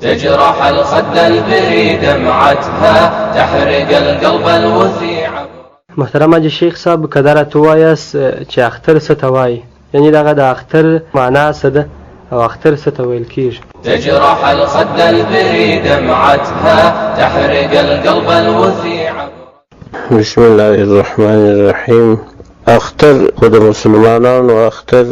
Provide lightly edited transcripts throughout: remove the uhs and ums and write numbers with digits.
تجرح الخد البري دمعتها تحرق القلب الوثيع. محترم حاجي شیخ صاحب، که دا راته ووایاست چې اختر څه ته وایي، یعنې دغه د اختر معنا څه ده او اختر څه ته ویل کیږي؟ تجرح الخد البري دمعتها تحرق القلب الوثيع. بسم الله الرحمن الرحیم. اختر خو د مسلمانانو اختر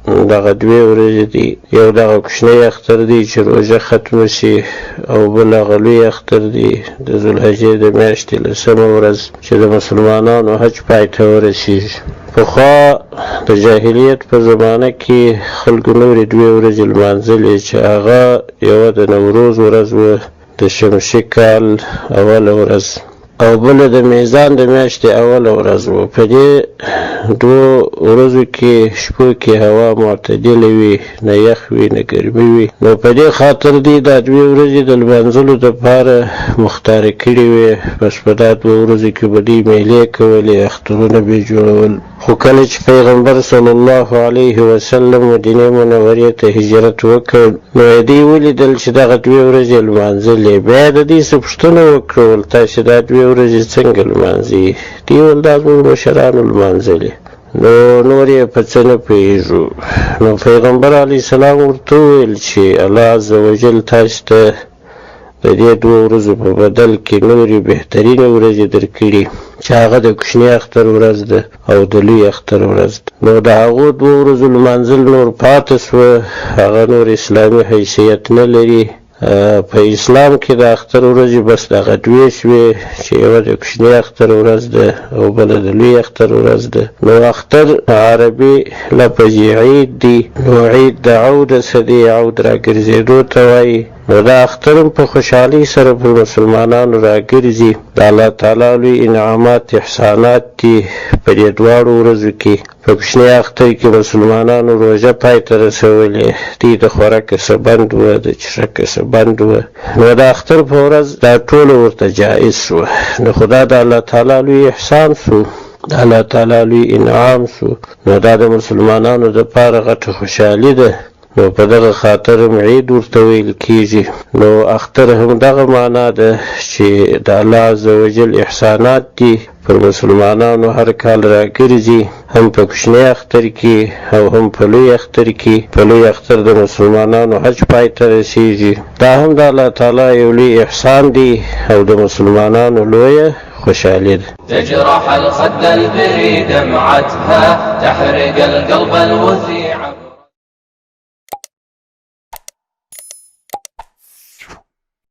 دغه دوې ورځې دي، یو دغه کوچنی اختر دی چې روژه ختمه شي، او بل هغه لوی اختر دی د ذوالحجې د میاشتې لسمه ورځ چې د مسلمانانو حج پای ته ورسیږي. پخوا د جاهلیت په زمانه کې خلکو نورې دوې ورځې لمانځلې چې هغه یوه د نوروز ورځ وه، د شمسي کال اوله ورځ، او بله د میزان د میاشتې اوله ورځ وه. په دې دوو ورځو کې شپو کې هوا معتدله وي، نه یخ وي نه ګرمي وي، نو په دې خاطر دوی دا دوې ورځې د لمانځلو دپاره مختارې کړې وې. بس په دا دوو ورځو کې به دوی میلې کولې، اخترونه به یې جوړول. خو کله چې پیغمبر صلی الله علیه وسلم مدینې منورې ته هجرت وکړ، نو یې دوی ولیدل چې دغه دوې ورځې یې لمانځلې. بیا یې د دوی څخه پوښتنه وکړه، ول تاسې دا دوې ورځې څنګه لمانځئ؟ دوی ویل دا زموږ مشرانو لمانځلې، نو نور یې په څه نه پوهېږو. نو پیغمبر علیه السلام ورته وویل چې الله عز وجل تاسې ته د دې دوو ورځو په بدل کې نورې بهترینې ورځې درکړي چې هغه د کوچني اختر ورځ ده او د لوی اختر ورځ ده. نو د هغو دوو ورځو لمانځل نور پاتې شوه، هغه نور اسلامي حیثیت نه لري. په اسلام کې د اختر ورځې بس دغه دوې شوې چې یوه د کوچني اختر ورځ ده او بله د لوی اختر ورځ ده. نو اختر عربي لفظ عید دی، نو عید د عود څخه دی، عود راګرځېدو ته وایي. نو دا اختر هم په خوشحالۍ سره پر مسلمانانو راګرځي. د الله تعالی لوی انعامات احسانات دي په دې دواړو ورځو کې. په کوچني اختر کې مسلمانانو روژه پای ته رسولې، دوی د خوراکه څه بند وه، د څښاکه څه بند وه، نو د اختر په ورځ دا ټوله ورته جایز شوه. نو خو دا د الله تعالی لوی احسان شو، د الله تعالی لوی انعام شو، نو دا د مسلمانانو دپاره غټه خوشحالي ده. نو په دغه خاطر هم عید ورته ویل کیږي. نو اختر هم دغه معنا ده چې د الله عز وجل احسانات دي پر مسلمانانو هر کال راګرځي، هم په کوچني اختر کې او هم په لوی اختر کې. په لوی اختر د مسلمانانو حج پای ته رسیږي، دا هم د الله تعالی یو لوی احسان دی او د مسلمانانو لویه خوشحالي ده. تجرح الخد البري دمعتها تحرق القلب الوثيع.